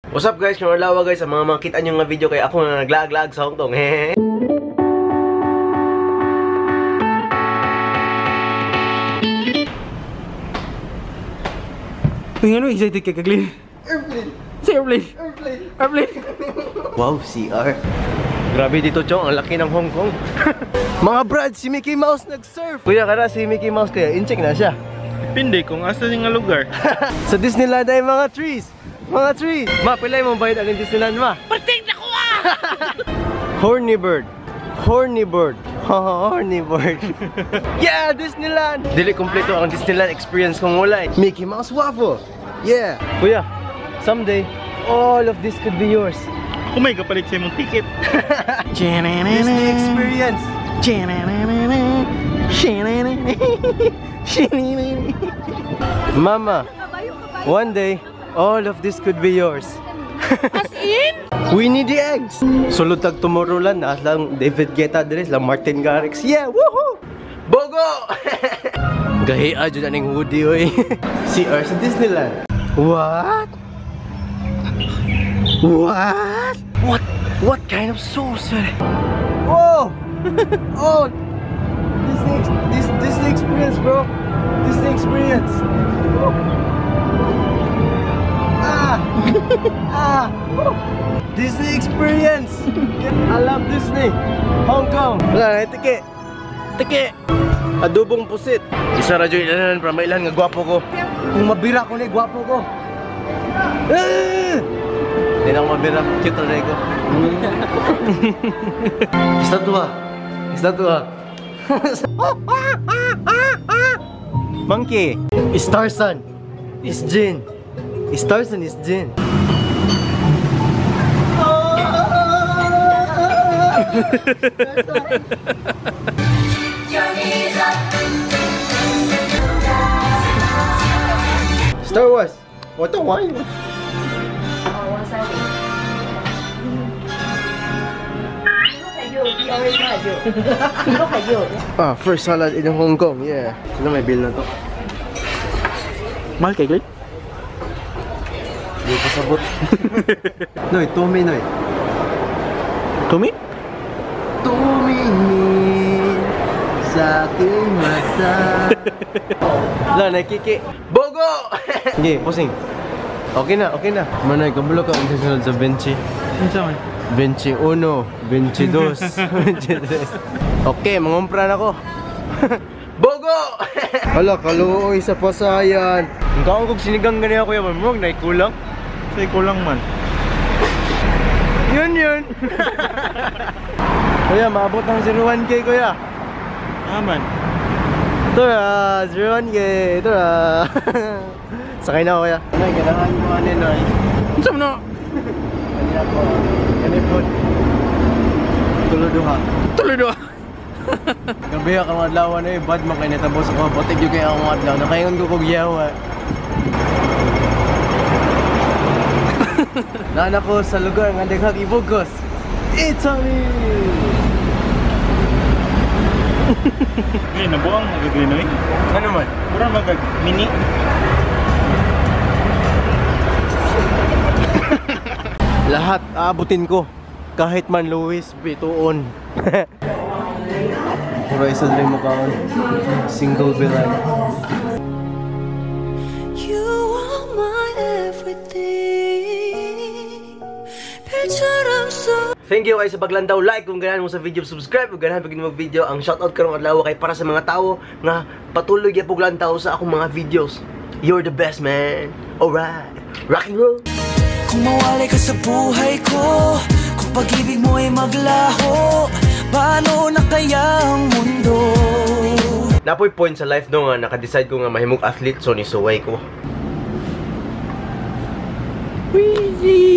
What's up guys? Karong adlaw guys, ang mga makita nyo nga video kay ako nga naglaag-laag sa Hong Kong. Uy, ano excited ka kaglin? Airplane! Sa airplane! Airplane! Airplane! Wow, CR. Grabe dito, Chong. Ang laki ng Hong Kong. Mga brad, si Mickey Mouse nag-surf. Kuya, kara si Mickey Mouse kaya. In-check na siya. Depende kung asa nga lugar. Sa Disneyland ay mga trees. Mga trees. Ma, pilay mong bayad ang Disneyland, ma. Pating na ko ah! Horny bird. Horny bird. Horny bird. Yeah, Disneyland! Dili kompleto ang Disneyland experience kung wala. Mickey Mouse waffle. Yeah. Kuya, someday, all of this could be yours. Ako may kapalit sa imong ticket. Disney experience. Mama, one day, all of this could be yours. As in? We need the eggs. Sulod tag Tomorrowland, na lang David Guetta diri, lang Martin Garrix. Yeah, woohoo! Bogo! Gahia jud aning hoodie oy. CR sa Disneyland. What? What? What? What kind of sauce? Oh! Oh! Disney experience, bro. Disney experience. Oh. Ah! Ah! Oh. Disney experience. I love Disney. Hong Kong. Wala na tiki. Tiki. Adobong pusit. Isa ra jud ilanan para mailan nga gwapo ko. Kung mabira ko ni gwapo ko. Ah! Hindi na ako mabira. Cute na ko. Estatua. Estatua. Monkey. Is Tarzan. Is Jin. Is Tarzan is Jin. Star Wars. What the why? Ah, first salad in Hong Kong, yeah. Sino may bill na to? Mahal kay Glenn? Hindi ko sabot. Noy, Tommy, Noy. Tommy? Tumingin sa aking mata. Wala, nakiki. Bogo! Sige, pusing. Okay na, okay na. Manoy, kabulo ka ang susunod sa benchi. Unsa man? 21, 22, 23. Okay, mangumpra na ko. Bogo! Hala, kaluoy sa pasayan. Ang kaong kong sinigang ganyan kuya, mamurog, naikulang. Say kulang man. Yun yun. Kuya, maabot ng 01K kuya. Aman. Ito na, 01K. Ito na. Sakay na ako kuya. Nay, ganahan mo ano yun. Unsa man na? Kanina ko. Kanina po. Tulo duha. Tuloy do. Gabi ka karong adlaw na eh, bad man kay natabo sa ko. Patig yung kay akong adlaw. Nakaingon ko kog yawa. Naan ako sa lugar nga daghang ibugos. Italy! Glenn, nabuang magag-Glenoy? Ano man? Mura magag-mini? Lahat aabutin ko. Kahit man Louis Vuitton. Puro isa din mukhaon. Single villain. You are my everything. 별처럼 쏟 Thank you guys sa paglandaw, like kung ganahan mo sa video, subscribe kung ganahan pag mo video. Ang shoutout karong adlaw kay para sa mga tawo nga patuloy gyud lantaw sa akong mga videos. You're the best, man. Alright, rock and roll. Kung mawalay ka sa buhay ko, kung pag-ibig mo ay maglaho, paano na kaya ang mundo? Napoy point sa life no nga naka-decide ko nga mahimong athlete, so nisuway ko. Wheezy!